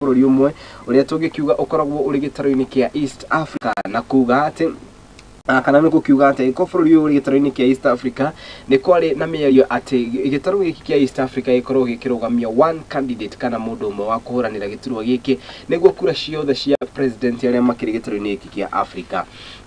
Bũrũri ũmwe ũrĩa tũngĩkiuga ũkoragwo ũrĩ gĩtarũ-inĩ kĩa East Africa, na kuga atĩ kana nĩ gũkiuga atĩ ko bũrũri ũyũ ũrĩ gĩtarũ-inĩ kĩa East Africa, nĩ kwarĩ na mĩario atĩ gĩtarũ gĩkĩ kĩa East Africa gĩkorwo gĩkĩrũgamia one candidate kana mũndũ ũmwe wa kũhũranĩra gĩturwa gĩkĩ, nĩguo kura ciothe cia president arĩa makĩrĩ gĩtarũ-inĩ gĩkĩ kĩa Africa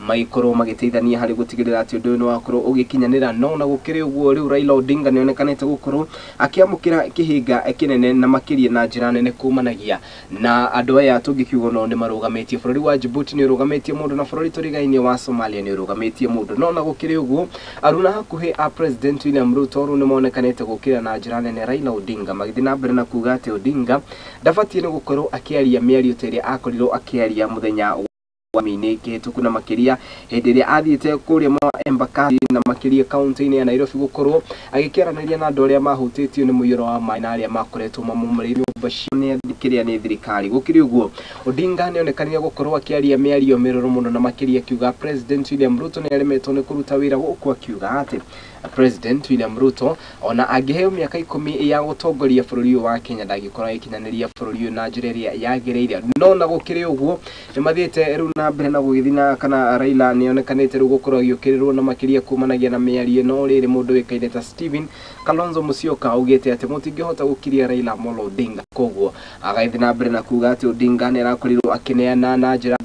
magĩkorwo magĩteithania harĩ gũtigĩrĩra atĩ ũndũ ũyũ nĩ wakorwo ũgĩkinyanĩra. No na gũkĩrĩ ũguo, rĩu Raila Odinga nĩ onekanĩte gũkorwo akĩamũkĩra kĩhĩnga kĩnene na makĩria na njĩra nene kumanagia na andũ aya tũngĩkiuga no nĩ marũgamĩtie. Bũrũri wa Djibouti nĩ ũrũgamĩtie mũndũ, na bũrũri tũrigainie wa Somalia nĩ ũrũgamĩtie mũndũ. No na gũkĩrĩ ũguo, aruna hakuhĩ a President William Ruto rĩu nĩ monekanĩte gũkĩra na njĩra nene Raila Odinga, magĩthiĩ na mbere na kuga atĩ Odinga ndabatiĩ nĩ gũkorwo akĩaria mĩario ta ĩrĩa akorirwo akĩaria mũthenya wa-inĩ kĩhĩtũku, na makĩria hĩndĩ ĩrĩa athiĩte kũrĩa mwa Embakasi na makĩria kaunti-inĩ ya Nairobi gũkorwo agĩkĩaranĩria na andũ arĩa mahutĩtio nĩ mũiyũro wa maĩ na arĩa makoretwo mamomoreirwo nyũmba ciao nĩ kĩrĩa nĩ thirikari. Gũkĩrĩ ũguo, Odinga nĩ onekanire gũkorwo akĩaria mĩario mĩrũrũ mũno, na makĩria akiuga President William Ruto nĩ aremetwo nĩ kũruta wĩra, gũkũ akiuga atĩ President William Ruto ona angĩheo mĩaka 10 ya gũtongoria bũrũri ũyũ wa Kenya, ndangĩkorwo agĩkinyanĩria bũrũri ũyũ na njĩra ĩrĩa yagĩrĩire. No na gũkĩrĩ ũguo, nĩ mathiĩte rĩu na mbere na gũgĩthiĩ na kana Raila nĩ onekanĩte rĩu gũkorwo agĩũkĩrĩrwo na makĩria kumanagia na mĩario ĩno. Rĩrĩ mũndũ ũĩkaine ta Stephen Kalonzo Musyoka augĩte atĩ mũtingĩhota gũkiria Raila Amolo Odinga, koguo agagĩthiĩ na mbere na kuga atĩ Odinga nĩ arakorirwo akĩneana na njĩra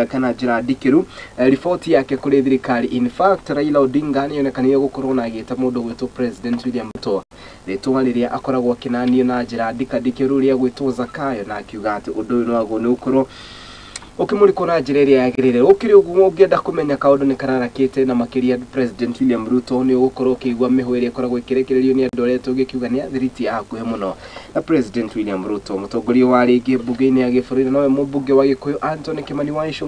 kana njĩra ndikĩru riboti yake kũrĩ thirikari. In fact, Raila Odinga nĩ onekanire gũkorwo na agĩta mũndũ gwĩtwo President William Ruto rĩtwa rĩrĩa akoragwo akĩnanio na njĩra ndikandikĩru rĩa gwĩtwo Zakayo, na akiuga atĩ ũndũ ũyũ nĩ waguo nĩ ũkorwo ũkĩmũrĩkwo na njĩra ĩrĩa yagĩrĩire. Gũkĩrĩ ũguo, ũngĩenda kũmenya kaũndũ nĩ kararakĩte na makĩria President William Ruto, nĩ ũgũkorwo ũkĩigua mĩhũ ĩrĩa ĩkoragwo ĩkĩrekererio nĩ andũ arĩa tũngĩkiuga nĩ athiriti a hakuhĩ mũno na President William Ruto. Mũtongoria wa rĩngĩ mbunge-inĩ ya gĩbũrũri na nowe mũmbunge wa Gĩkũyũ Anthony Kimani Waicu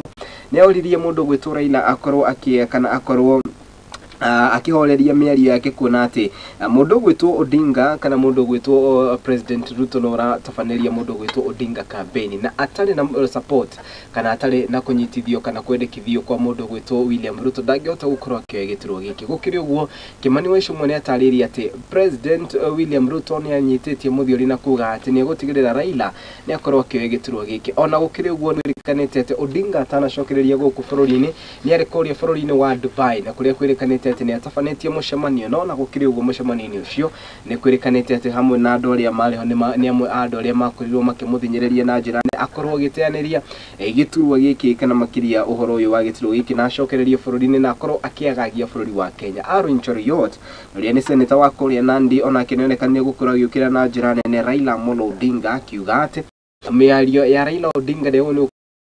nĩ oririe mũndũ gwĩtwo Raila akorwo akĩ kana akorwo akĩhoreria mĩario yake, kuona atĩ mũndũ ũgwĩtwo Odinga kana mũndũ ũgwĩtwo President Ruto no ũratabanĩria mũndũ ũgwĩtwo Odinga campaign, na atarĩ na support kana atarĩ na kũnyitithio kana kwendekithio kwa mũndũ ũgwĩtwo William Ruto, ndangĩhota gũkorwo akĩoya gĩturwa gĩkĩ. Gũkĩrĩ ũguo, Kimani Waicu nĩ atarĩirie atĩ President William Ruto nĩ anyitĩtie mũthiori na kuga atĩ nĩ egũtigĩrĩra Raila nĩ akorwo akĩoya gĩturwa gĩkĩ. Ona gũkĩrĩ ũguo, nĩ kwĩrĩkanĩte atĩ Odinga atanacokereria gũkũ bũrũri-inĩ nĩ arĩ kũrĩa bũrũri-inĩ wa Dubai, na kũrĩa kwĩrĩkanĩte atĩ nĩ atabanĩtie mũcemanio. No na gũkĩrĩ ũguo, mũcemanio-inĩ ũcio nĩ kwĩrĩkanĩte atĩ hamwe na andũ arĩa marĩ ho nĩ amwe a andũ arĩa makorirwo makĩmũthinyĩrĩria na njĩra nene akorwo agĩteanĩria gĩturwa gĩkĩ kana makĩria ũhoro ũyũ wa gĩturwa gĩkĩ, na acokererie bũrũri-inĩ na akorwo akĩagagia bũrũri wa Kenya. Aaron Cheruiyot, ũrĩa nĩ seneta wa kũrĩa Nandi, onake nĩ onekanire gũkorwo agĩũkĩra na njĩra nene Raila Amolo Odinga, akiuga atĩ mĩario ya Raila Odinga nĩ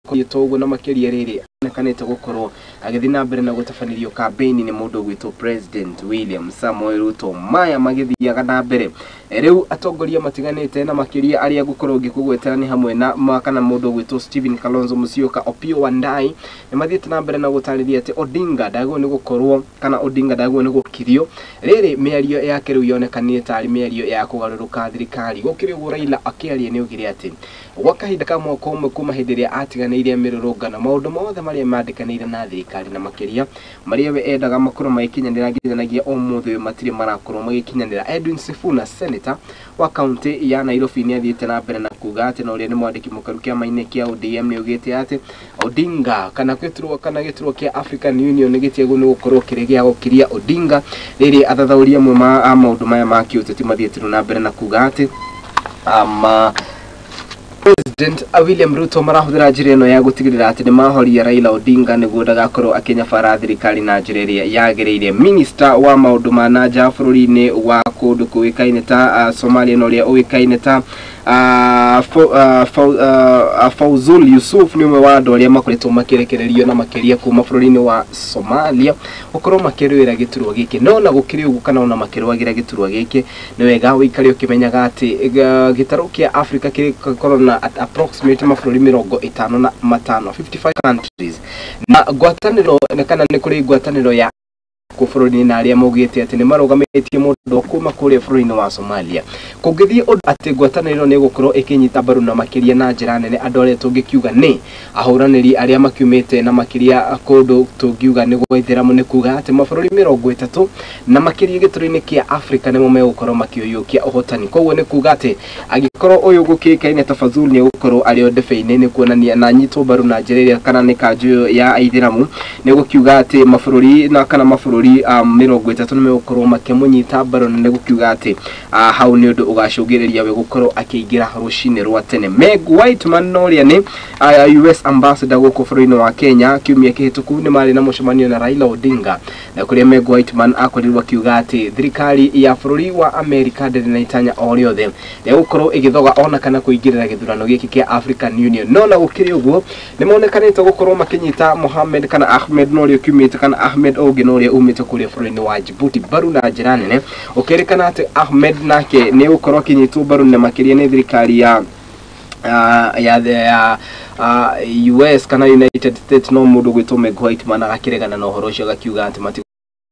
ũguo na makĩria rĩrĩ onekanĩte gũkorwo agĩthiĩ na mbere na gũtabanĩrio campaign nĩ mũndũ ũgwĩtwo President William Samoei Ruto. Maya magĩthiaga na mbere, rĩu atongoria matiganĩte na makĩria arĩa ngũkorwo ngĩkũgwetera nĩ hamwe na kana mũndũ ũgwĩtwo Stephen Kalonzo Musyoka, Opiyo Wandayi, nĩ mathiĩte na mbere na gũtarĩria atĩ Odinga ndagĩrĩirwo nĩ gũkorwo kana Odinga ndagĩrĩirwo nĩ gũkirio. Rĩrĩ mĩario yake rĩu yonekanire tarĩ mĩario ya kũgarũrũka thirikari. Gũkĩrĩ ũguo, Raila akĩaria nĩ augire atĩ gwa kahinda ka mwaka ũmwe kuma hĩndĩ ĩrĩa atiganĩirie mĩrũrũngano, maũndũ mothe marĩa mandĩkanĩire na thirikari na makĩria marĩa we endaga makorwo magĩkinyanĩra nginyanagia ũmũthĩ ũyũ matirĩ marakorwo magĩkinyanĩra. Edwin Sifuna, senator wa kaunti ya Nairobi, nĩ athiĩte na mbere na kuga atĩ na ũrĩa nĩ mwandĩki mũkaru kĩama-inĩ kĩa ODM nĩ augĩte atĩ Odinga kana gĩturwa kana gĩturwa kĩa African Union nĩ gĩtiagĩrĩirwo nĩ gũkorwo kĩrĩ gĩa gũkiria Odinga. Rĩrĩ athathaũri amwe ma maũndũ maya ma kĩũteti mathiĩte na mbere na kuga atĩ President William Ruto marahũthĩra njĩra ĩno ya gũtigĩrĩra atĩ nĩ mahoria Raila Odinga nĩguo ndagakorwo akĩnyabara thirikari na njĩra ĩrĩa yagĩrĩire. Minister wa maũndũ ma na nja bũrũri-inĩ wa kũndũ kũĩkaine ta Somalia na ũrĩa ũĩkaine ta Fauzul Yusuf nĩ ũmwe wa andũ arĩa makoretwo makĩrekererio na makĩria kuma bũrũri-inĩ wa Somalia gũkorwo makĩrũĩra gĩturwa gĩkĩ. No na gũkĩrĩ ũguo, kana ona makĩrũagĩra gĩturwa gĩkĩ, nĩ wega ũikare ũkĩmenyaga atĩ gĩtarũ kĩa Africa gĩkorwo na approximate mabũrũri 55, 55 countries, na ngwatanĩro kana nĩ kũrĩ ngwatanĩro ya gũkũ bũrũri-inĩ na arĩa maugĩte atĩ nĩ marũgamĩtie mũndũ kuma kũrĩa bũrũri-inĩ wa Somalia. Kũngĩthiĩ ũndũ atĩ ngwatanĩro nĩ ĩgũkorwo ĩkĩnyita mbaru na makĩria na njĩra nene andũ arĩa tũngĩkiuga nĩ ahũranĩri arĩa makiumĩte na makĩria kũndũ tũngiuga nĩ gwa ithĩramu, nĩ kuga atĩ mabũrũri 30 na makĩria gĩtũrũ-inĩ kĩa Afrika nĩmo megũkorwo makĩũyũkia ũhotani. Koguo nĩ kuga atĩ angĩkorwo ũyũ gũkĩkaine Tafazul nĩ egũkorwo arĩ o ndebe-inĩ, nĩ kuonania na anyitwo mbaru na njĩra ĩrĩa kana nĩ kanjũ ya aithĩramu, nĩ gũkiuga atĩ mabũrũri na kana mabũrũri 30 nĩ megũkorwo makĩmũnyita mbaru, na nĩ gũkiuga atĩ hau nĩ ũndũ ũgacũngĩrĩria we gũkorwo akĩingĩra rũcinĩ rwa tene. Meg Whitman na ũrĩa nĩ US ambassador gũkũ bũrũri-inĩ wa Kenya, kiumia kĩhĩtũku nĩ marĩ na mũcemanio na Raila Odinga, na kũrĩa Meg Whitman akorirwo akiuga atĩ thirikari ya bũrũri wa Amerika ndĩrĩ na itanya o rĩothe rĩa gũkorwo ĩgĩthoga ona kana kũingĩrĩra gĩthurano gĩkĩ kĩa African Union. No na gũkĩrĩ ũguo nĩ monekanĩte gũkorwo makĩnyita Mohamed kana Ahmed na ũrĩa ũkiumĩte kana Ahmed ũngĩ na ũrĩa umĩte kũrĩa bũrũri-inĩ wa Djibouti mbaru na njĩra nene, ũkĩrĩkana atĩ Ahmed nake nĩ gũkorwo akĩnyitwo mbaru na makĩria nĩ thirikari ya ya US kana United States, no mũndũ gwĩtwo Meg Whitman agakĩregana na ũhoro ũcio agakiuga atĩ mati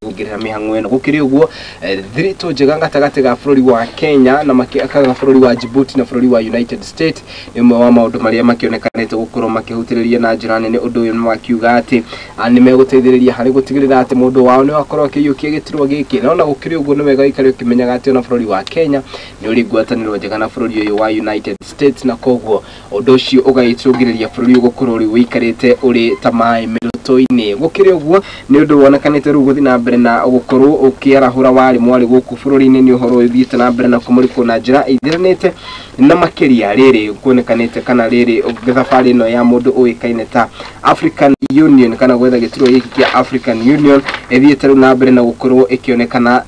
kũingĩrĩra mĩhang'o ĩno. Gũkĩrĩ ũguo thiritũ njega gatagatĩ ga bũrũri wa Kenya na kana bũrũri wa Djibouti na bũrũri wa United States nĩ ũmwe wa maũndũ marĩa makĩonekanĩte gũkorwo makĩhutĩrĩria na njĩra nene. Ũndũ ũyũ nĩ wakiuga atĩ nĩ megũteithĩrĩria harĩ gũtigĩrĩra atĩ mũndũ wao nĩ wakorwo akĩiyũkia gĩturwa gĩkĩ. No na gũkĩrĩ ũguo nĩ wega ũikare ũkĩmenyaga atĩ ona bũrũri wa Kenya nĩ ũrĩ ngwatanĩro njega na bũrũri ũyũ wa United States, na koguo ũndũ ũcio ũgagĩcũngĩrĩria bũrũri ũyũ gũkorwo rĩu ũikarĩte ũrĩ ta maĩ mĩrũtũ-inĩ. Gũkĩrĩ ũguo nĩ ũndũ wonekanĩte rĩu gũthiĩ na mbere na gũkorwo ũkĩarahũra warĩ mwarĩ gũkũ bũrũri-inĩ, nĩ ũhoro ũthiĩte na mbere na kũmũrĩkwo na njĩra ĩthiranĩte na makĩria rĩrĩ kuonekanĩte kana rĩrĩ thabarĩ ĩno ya mũndũ ũĩkaine ta African Union kana gwetha gĩturwa gĩkĩ kĩa African Union ĩthiĩte rĩu na mbere na gũkorwo ĩkĩonekana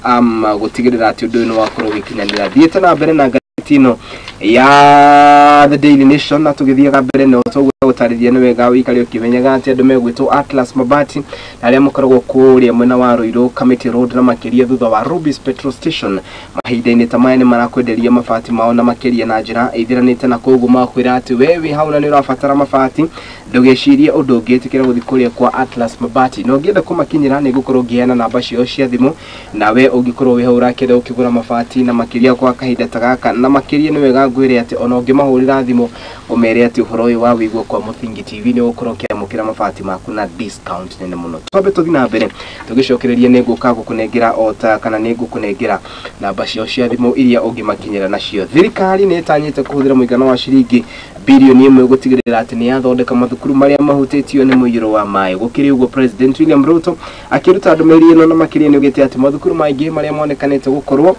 gũtigĩrĩra atĩ ũndũ ũyũ nĩ wakorwo ũgĩkinyanĩra. Thiĩte na mbere na ngathĩti ĩno ya The Daily Nation na tũgĩthiaga mbere na gũtarĩria nĩ wega ũikare ũkĩmenyaga atĩ andũ megwĩtwo Atlas Mabati na arĩa makoragwo kũrĩa mwena wa Ruiru Kamiti Road na makĩria thutha wa Rubis Petrol Station mahinda-inĩ ta maya nĩ marakwenderia mabati mao na makĩria na njĩra ĩthiranĩte, na koguo makwĩra atĩ we wĩ hau na nĩ ũrabatara mabati ndũgecirie ũndũ ũngĩ, ĩtĩkĩra gũthiĩ kũrĩa kwa Atlas Mabati. Na ũngĩenda kũmakinyĩra nĩ ngũkorwo ngĩheana namba ciao cia thimũ, nawe ũngĩkorwo wĩ hau ũrakĩenda ũkĩgũra mabati na makĩria kwa kahinda ta gaka, na makĩria nĩ wega ngwĩre atĩ ona ũngĩmahũrĩra thimũ ũmere atĩ ũhoro ũyũ wa wĩiguo kwa Mũthingi TV nĩ ũgũkorwo ũkĩamũkĩra mabati maku na discount nene mũno. Twambe tũthiĩ na mbere tũgĩcokereria, nĩ ngũka gũkũnengera ota kana nĩ ngũkũnengera namba ciao cia thimũ iria ũngĩmakinyĩra nacio. Thirikari nĩ ĩtanyĩte kũhũthĩra mũigana wa ciringi bilioni 1 gũtigĩrĩra atĩ nĩ yathondeka mathukuru marĩa mahutĩtio nĩ mũiyũro wa maĩ. Gũkĩrĩ ũguo President William Ruto akĩruta ndũmĩrĩri ĩno na makĩria nĩ augĩte atĩ mathukuru maingĩ marĩa monekanĩte gũkorwo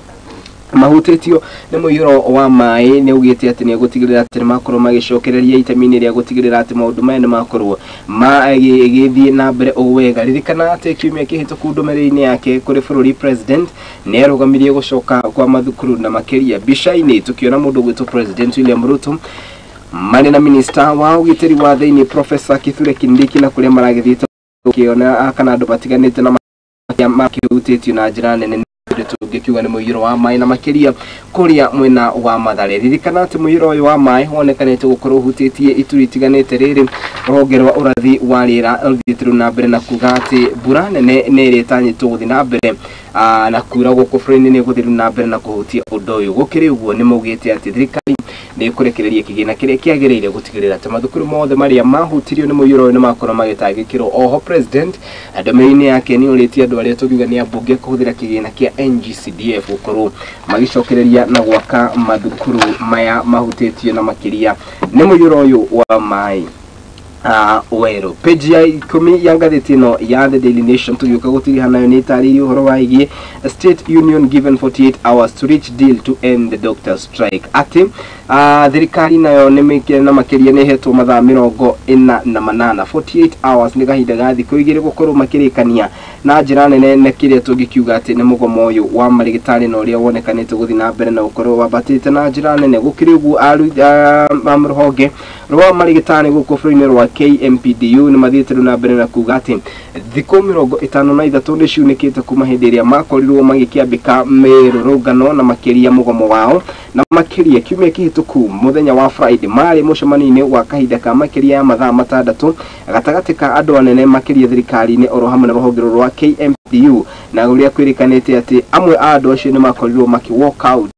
mahutĩtio nĩ mũiyũro wa maĩ nĩ augĩte atĩ nĩ egũtigĩrĩra atĩ nĩ makorwo magĩcokereria itemi-inĩ rĩa gũtigĩrĩra atĩ maũndũ maya nĩ makorwo magĩthiĩ na mbere o wega. Ririkana atĩ kiumia kĩhĩtũku ndũmĩrĩri-inĩ yake kũrĩ bũrũri President nĩ arũgamirie gũcoka kwa mathukuru na makĩria mbica-inĩ tũkĩona mũndũ ũgwĩtwo President William Ruto marĩ na minista wa ũgitĩri wa thĩinĩ Professor Kithure Kindiki na kũrĩa maragĩthiĩte ũkĩona kana andũ matiganĩte na makĩhutĩtio na njĩra nene tũngĩkiuga nĩ mũiyũro wa maĩ na makĩria kũrĩa mwena wa Mathare. Ririkana atĩ mũiyũro ũyũ wa maĩ wonekanĩte gũkorwo ũhutĩtie ituri itiganĩte. Rĩrĩ rũhonge rwa ũrathi wa rĩera rũthiĩte rĩu na mbere na kuga atĩ mbura nene nĩ ĩrĩa ĩtanyĩtwo gũthiĩ na mbere na kura gũkũ bũrũri-inĩ nĩ gũthiĩ na mbere na kũhutia ũndũ ũyũ. Gũkĩrĩ ũguo nĩ maugĩte atĩ thirikari nĩ ĩkũrekereria kĩgĩna kĩrĩa kĩagĩrĩire gũtigĩrĩra atĩ mathukuru mothe marĩa mahutirio nĩ mũiyũro ũyũ nĩ makorwo magĩtangĩkĩrwo. Oho President ndũmĩrĩri-inĩ yake nĩ ũrĩtie andũ arĩa tũngiuga nĩ ambunge kũhũthĩra kĩgĩna kĩa NGCDF gũkorwo magĩcokereria na gwaka mathukuru maya mahutĩtio na makĩria nĩ mũiyũro ũyũ wa maĩ werũ. Page ya 10 ya ngathĩti ĩno ya The Daily Nation tũgĩũka gũtiriha nayo nĩ ĩtarĩirie ũhoro wa ĩgiĩ State Union given 48 hours to reach deal to end the doctor strike, atĩ thirikari nayo nĩ na makĩria nĩ ĩhetwo mathaa 48, 48 hours nĩ kahinda ga thikũ 2 gũkorwo makĩrĩkania na njĩra nene na kĩrĩa tũngĩkiuga atĩ nĩ mũgomo ũyũ wa marĩgĩtarĩ na ũrĩa wonekanĩte gũthiĩ na mbere na gũkorwo wambatĩte na njĩra nene. Gũkĩrĩ ũguo rũhonge rwa marĩgĩtarĩ gũkũ bũrũri-inĩ rwa KMPDU nĩ mathiĩte rĩu na mbere na kuga atĩ thikũ 53 nĩ ciunĩkĩte kuma hĩndĩ ĩrĩa makorirwo magĩkĩambĩka mĩrũrũngano na makĩria mũgomo wao, na makĩria kiumia kĩhĩtũku mũthenya wa Friday marĩ mũcemanio-inĩ wa kahinda ka makĩria ya mathaa 6 gatagatĩ ka andũ anene makĩria thirikari-inĩ oro hamwe na rũhonge rwa KMPDU, na ũrĩa kwĩrĩkanĩte atĩ amwe a andũ acio nĩ makorirwo maki walk out.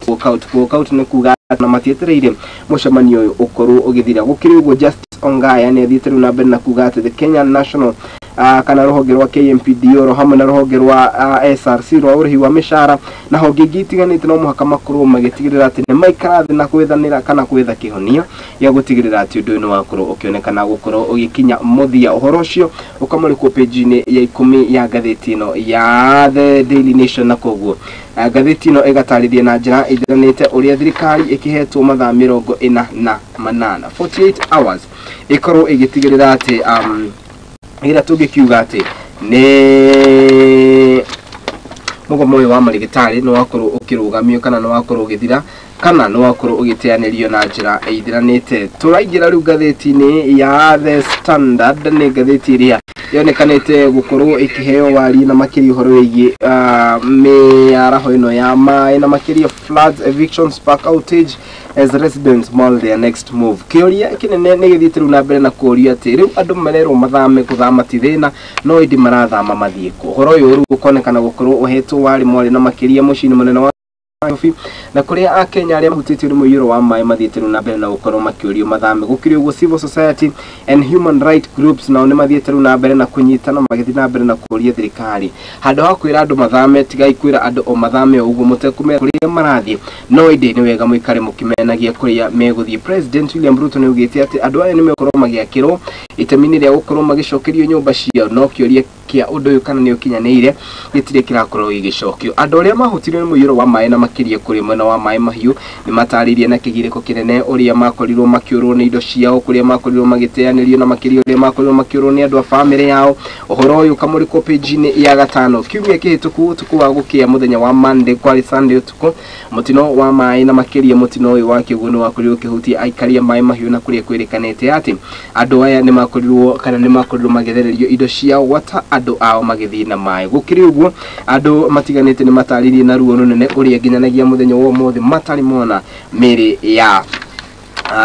Walk out nĩ kuga na matietereire mũcemanio ũyũ ũkorwo ũgĩthira. Gũkĩrĩ ũguo, Justice Ongaya nĩ athiĩte rĩu na mbere na kuga atĩ the Kenya National kana rũhonge rwa KMPDU oro hamwe na rũhonge rwa SRC rwa ũrĩhi wa mĩcara na honge ingĩ itiganĩte no mũhaka makorwo magĩtigĩrĩra atĩ nĩ maikara thĩ na gwethanĩra kana gwetha kĩhonia gĩa gũtigĩrĩra atĩ ũndũ ũyũ nĩ wakorwo ũkĩonekana gũkorwo ũgĩkinya mũthia. Ũhoro ũcio ũkamũrĩkwo page-inĩ ya 10 ya ngathĩti ĩno ya The Daily Nation, na koguo ngathĩti ĩno ĩgatarĩria na njĩra ĩthiranĩte ũrĩa thirikari ĩkĩhetwo mathaa 48, 48 hours, ĩkorwo ĩgĩtigĩrĩra atĩ ĩrĩa tũngĩkiuga atĩ nĩ mũgomo ũyũ wa marigitari nĩ wakorwo ũkĩrũgamio kana nĩ wakorwo ũgĩthira kana nĩ wakorwo ũgĩteanĩrio na njĩra ĩithiranĩte. Tũraingĩra rĩu ngathĩti-inĩ ya The Standard, nĩ ngathĩti ĩrĩa yonekanĩte gũkorwo ĩkĩheo wari na makĩria ũhoro wĩgiĩ mĩaraho ĩno ya maĩ, na makĩria floods, eviction spark outage as residents mull their next move. Kĩũria kĩnene nĩ gĩthiĩte rĩu na mbere na kũũria atĩ rĩu andũ marerwo mathame, gũthama ti thĩna, no ĩndĩ marathama mathiĩ kũ? Ũhoro ũyũ rĩu ũkonekana gũkorwo ũhetwo warĩ mwarĩ na makĩria mũciĩ-inĩ mũnene wa Nairobi, na kũrĩa akenya arĩa mahutĩtio nĩ mũiyũro wa maĩ mathiĩte rĩu na mbere na gũkorwo makĩũrio mathame. Gũkĩrĩ ũguo, civil society and human right groups nao nĩ mathiĩte rĩu na mbere na kũnyitana magĩthiĩ na mbere na kũũria thirikari handũ ha kwĩra andũ mathame, tigai kwĩra andũ o mathame o ũguo mũtekũmera kũrĩa marathiĩ, no ĩndĩ nĩ wega mũikare mũkĩmenagia kũrĩa megũthiĩ. President William Ruto nĩ augĩte atĩ andũ aya nĩ megũkorwo magĩakĩrwo itemi-inĩ rĩa gũkorwo magĩcokerio nyũmba ciao, no kĩũria kĩa ũndũ ũyũ kana nĩ ũkinyanĩire gĩtirĩ kĩrakorwo gĩgĩcokio. Andũ arĩa mahutirio nĩ mũiyũro wa maĩ na makĩria kũrĩ mwena wa maĩ mahiũ nĩ matarĩirie na kĩgirĩko kĩnene ũrĩa makorirwo makĩũrwo nĩ indo ciao, kũrĩa makorirwo magĩteanĩrio, na makĩria ũrĩa makorirwo makĩũrwo nĩ andũ a bamĩrĩ yao. Ũhoro ũyũ ũkamũrĩkwo page-inĩ ya 5. Kiumia kĩhĩtũku ũtukũ wa gũkĩa mũthenya wa Monday, kwarĩ Sunday ũtukũ, mũtino wa maĩ na makĩria mũtino ũyũ wa kĩguũ nĩ wakorirwo ũkĩhutia aikari a maĩ mahiũ, na kũrĩa kwĩrĩkanĩte atĩ andũ aya nĩ makorirwo kana nĩ makorirwo magĩthererio indo ciao gwata andũ ao magĩthiĩ na maĩ. Gũkĩrĩ ũguo, andũ matiganĩte nĩ matarĩirie na ruo rũnene ũrĩa nginyanagia mũthenya wa ũmũthĩ matarĩ mona mĩĩrĩ ya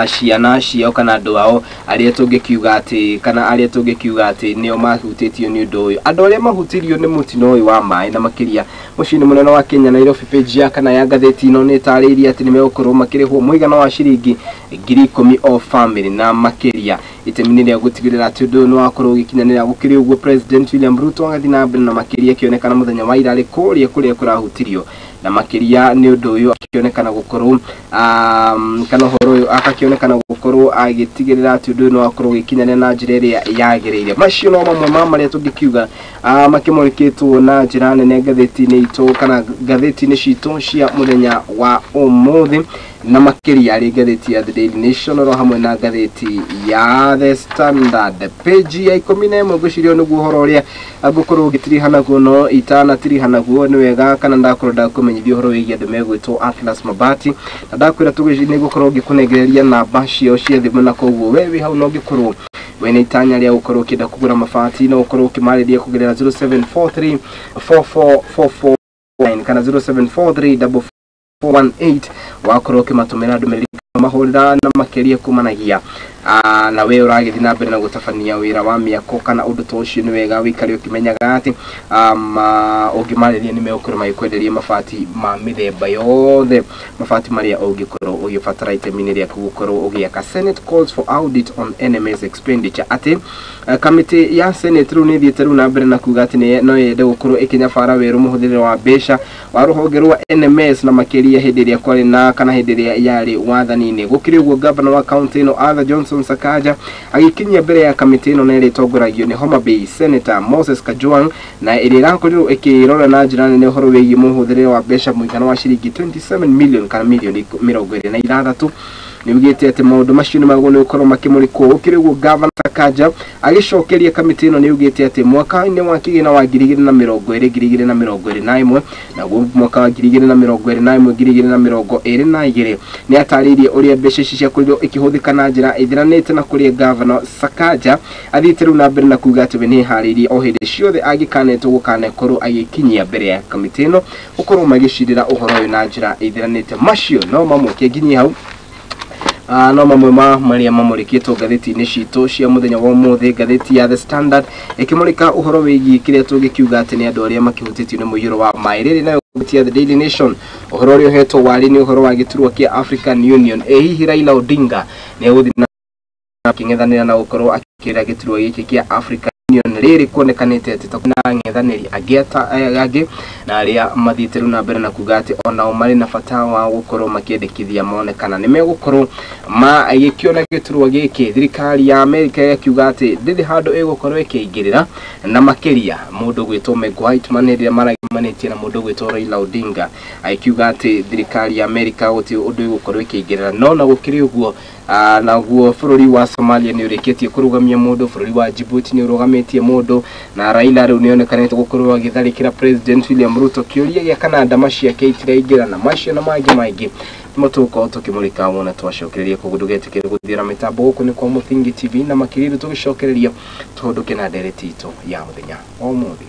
ciana ciao kana andũ ao arĩa tũngĩkiuga atĩ kana arĩa tũngĩkiuga atĩ nĩo mahutĩtio nĩ ũndũ ũyũ. Andũ arĩa mahutirio nĩ mũtino ũyũ wa maĩ na makĩria mũciĩ-inĩ mũnene wa Kenya Nairobi, page ya kana ya ngathĩti ĩno nĩ ĩtarĩirie atĩ nĩ megũkorwo makĩrĩhwo mũigana wa ciringi 10,000 o family, na makĩria itemi-inĩ rĩa gũtigĩrĩra atĩ ũndũ ũyũ nĩ wakorwo ũgĩkinyanĩra. Gũkĩrĩ ũguo, President William Ruto agathiĩ na mbere na makĩria akĩonekana mũthenya wa ira arĩ kũrĩa kũrĩa kũrahutirio na makĩria nĩ ũndũ ũyũ, akĩonekana gũkorwo kana ũhoro ũyũ akakĩonekana gũkorwo agĩtigĩrĩra atĩ ũndũ ũyũ nĩ wakorwo ũgĩkinyanĩra na njĩra ĩrĩa yagĩrĩire. Macio no mamwe ma marĩa tũngĩkiuga makĩmũrĩkĩtwo na njĩra nene ngathĩti-inĩ itũ kana ngathĩti-inĩ citũ cia mũthenya wa ũmũthĩ, na makĩria arĩ ngathĩti ya The Daily Nation oro hamwe na ngathĩti ya The Standard. Page ya 11 ngwĩciria nĩguo ũhoro ũrĩa ngũkorwo ngĩtiriha naguo, no itanatiriha naguo nĩ wega kana ndakorwo ndakũmenyithia ũhoro wĩgiĩ andũ megwĩtwo Atlas Mabati, na ndakwĩra nĩ ngũkorwo ngĩkũnengereria namba ciao cia thimũ, na koguo we wĩ hau no ũngĩkorwo wĩna itanya rĩa gũkorwo ũkĩenda kũgũra mabati no ũkorwo ũkĩmarĩria kũgerera 0743 4444 kana 0743 418, wakorwo ũkĩmatũmĩra ndũmĩrĩri mahũrĩra na makĩria kumanagia na we ũragĩthiĩ na mbere na gũtabania wĩra wa mĩako kana ũndũ ta ũcio, nĩ wega wĩikare ũkĩmenyaga atĩ ũngĩmarĩria nĩ megũkorwo magĩkwenderia mabati ma mĩthemba yothe, mabati marĩa ũngĩkorwo ũgĩbatara itemi-inĩ rĩaku gũkorwo ũgĩaka. Senate calls for audit on NMS expenditure, atĩ kamĩtĩ ya Senate rĩu nĩ ĩthiĩte rĩu na mbere na kuga atĩ no yende gũkorwo ĩkĩnyabara werũ mũhũthĩrĩre wa mbeca wa rũhonge rwa NMS, na makĩria hĩndĩ ĩrĩa kwarĩ na kana hĩndĩ ĩrĩa yarĩ wathani-inĩ. Gũkĩrĩ ũguo, gavana wa kaunti ĩno Arthur Johnson Sakaja agĩkinyia mbere ya kamĩtĩ ĩno na ĩrĩa ĩtongoragio nĩ Homa Bay Senator Moses Kajwang, na ĩrĩa ĩrakorirwo ĩkĩrora na njĩra nene ũhoro wĩgiĩ mũhũthĩrĩre wa mbeca mũigana wa ciringi 27 million kana milioni 26, nĩ ugĩte atĩ maũndũ macio nĩ magwo nĩ gũkorwo makĩmũrĩkwo. Gũkĩrĩ ũguo, gavana Sakaja agĩcokeria kamĩtĩ ĩno nĩ augĩte atĩ mwaka-inĩ wa kĩgĩna wa 2020 2021 naguo mwaka wa 2021 2022 nĩ atarĩirie ũrĩa mbeca ici ciakorirwo ikĩhũthĩka na njĩra ĩthiranĩte na kũrĩa gavana Sakaja athiĩte rĩu na mbere na kuga atĩ we nĩ eharĩirie o hĩndĩ ciothe angĩkanetwo gũkanekorwo agĩkinyia mbere ya kamĩtĩ ĩno gũkorwo magĩcirĩra ũhoro ũyũ na njĩra ĩthiranĩte. Macio no mamwe kĩnginyie hau. No mamwe ma marĩa mamũrĩkĩtwo ngathĩti-inĩ citũ cia mũthenya wa ũmũthĩ. Ngathĩti ya The Standard ĩkĩmũrĩka ũhoro wĩgiĩ kĩrĩa tũngĩkiuga atĩ nĩ andũ arĩa makĩhutĩtio nĩ mũiyũro wa maĩ. Rĩrĩ nayo ngathĩti ya The Daily Nation ũhoro ũrĩa ũhetwo warĩ nĩ ũhoro wa gĩturwa kĩa African Union. Ĩ hihi Raila Odinga nĩ egũthiĩ na akĩng'ethanĩra na gũkorwo akĩra gĩturwa gĩkĩ kĩa African Union rĩrĩ kuonekanĩte atĩ ta na ang'ethanĩri angĩ angĩ na arĩa mathiĩte rĩu na mbere na kuga atĩ onao marĩ na bata wa gũkorwo makĩendekithia mone kana nĩ megũkorwo magĩkĩona gĩturwa gĩkĩ. Thirikari ya Amerika ĩgakiuga atĩ ndĩrĩ handũ ĩgũkorwo ĩkĩingĩrĩra, na makĩria mũndũ gwĩtwo Meg Whitman rĩrĩa maragemanĩtie na mũndũ gwĩtwo Raila Odinga agĩkiuga atĩ thirikari ya Amerika gũtirĩ ũndũ ĩgũkorwo ĩkĩingĩrĩra. No na gũkĩrĩ ũguo, naguo bũrũri wa Somalia nĩ ũrĩkĩtie kũrũgamia mũndũ, bũrũri wa Djibouti nĩ ũrũgamĩtie mũndũ, na Raila rĩu nĩ onekanĩte gũkorwo agĩtharĩkĩra President William Ruto kĩũria gĩa kana ndama ciake itiraingĩra, na macio na mangĩ maingĩ nĩmo tũgũkorwo tũkĩmũrĩka wona twacokereria. Koguo ndũgetĩkĩre gũthiĩra mĩtambo. Gũkũ nĩ kwa Mũthingi TV na makĩria rĩu tũgĩcokereria tũhũndũke na ndereti itũ ya mũthenya wa ũmũthĩ.